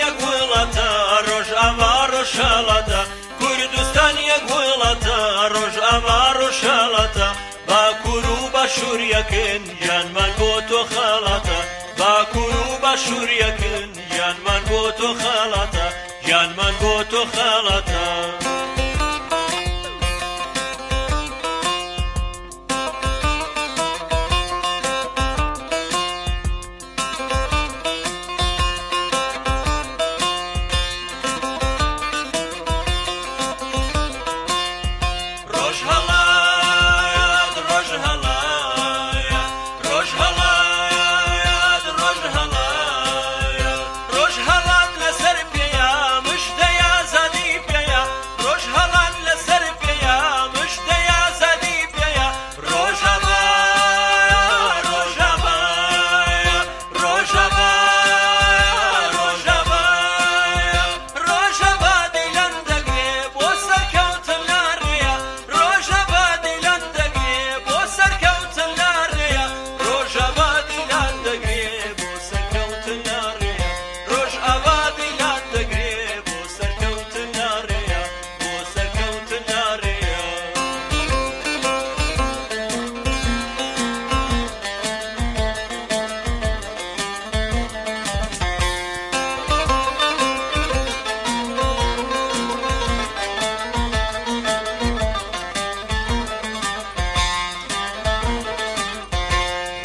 یەک وڵاتە، ڕۆژئاوا ڕۆژهەڵاتە. کوردستان یەک وڵاتە، ڕۆژئاوا ڕۆژهەڵاتە. باکوور و باشوور یەکن، گیانمان بۆ تۆ خەڵاتە. باکوور و باشوور یەکن، گیانمان بۆ تۆ خەڵاتە. گیانمان بۆ تۆ خەڵاتە. ڕۆژهەڵات، ڕۆژهەڵات، ڕۆژهەڵات، ڕۆژهەڵات، ڕۆژهەڵات لەسەر پێیە، مژدەی ئازادی پێیە. ڕۆژهەڵات لەسەر پێیە، مژدەی ئازادی پێیە. ڕۆژاڤا، ڕۆژاڤا، ڕۆژاڤا، ڕۆژاڤا، ڕۆژاڤا دیلان دەگرێ بۆ سەرکەوتن لە ڕێیە. ڕۆژاڤا دیلان دەگرێ بۆ سەرکەوتن لە ڕێیە. ڕۆژاڤا دیلان دەگرێ بۆ سەرکەوتن لە ڕێیە. ڕۆژاڤا دیلان دەگرێ بۆ سەرکەوتن لە ڕێیە. بۆ سەرکەوتن لە ڕێیە.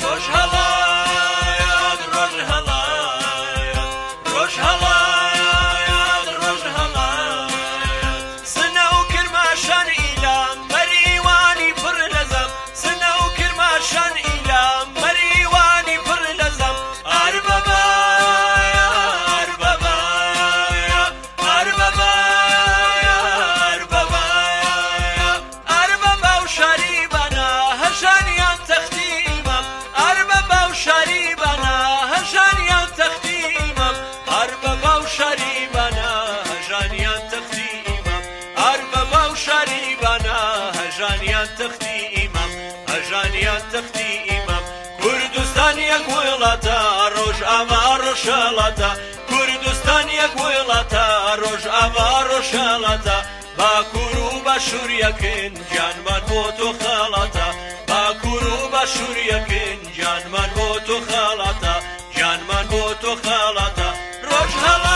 ڕۆژهەڵات، ڕۆژهەڵات، ڕۆژهەڵات، ڕۆژهەڵات. سنە و کرماشان ئیلام، مەریوانی پڕ لە زەم. سنە و کرماشان ئیلام، مەریوانی پڕ لە زەم. ئار بەبا، ئار بەبا، ئار بەبا، ئار بەبا، ئار بەبا و شاری بانە، هەژانیان تەختی ئیمام. ئار بەبا و شاری بانە، هەژانیان تەختی ئیمام. ئار بەبا و شاری بانە، هەژانیان تەختی ئیمام. ئار بەبا و شاری بانە، هەژانیان تەختی ئیمام. هەژانیان تەختی ئیمام. کوردستان یەک وڵاتە، ڕۆژئاوا ڕۆژهەڵاتە. کوردستان یەک وڵاتە، ڕۆژئاوا ڕۆژهەڵاتە. باکوور و باشوور یەکن، گیانمان بۆ تۆ خەڵاتە. باکوور و باشوور یەکن، گیانمان بۆ تۆ خەڵاتە. گیانمان بۆ تۆ خەڵاتە. ڕۆژهەڵات.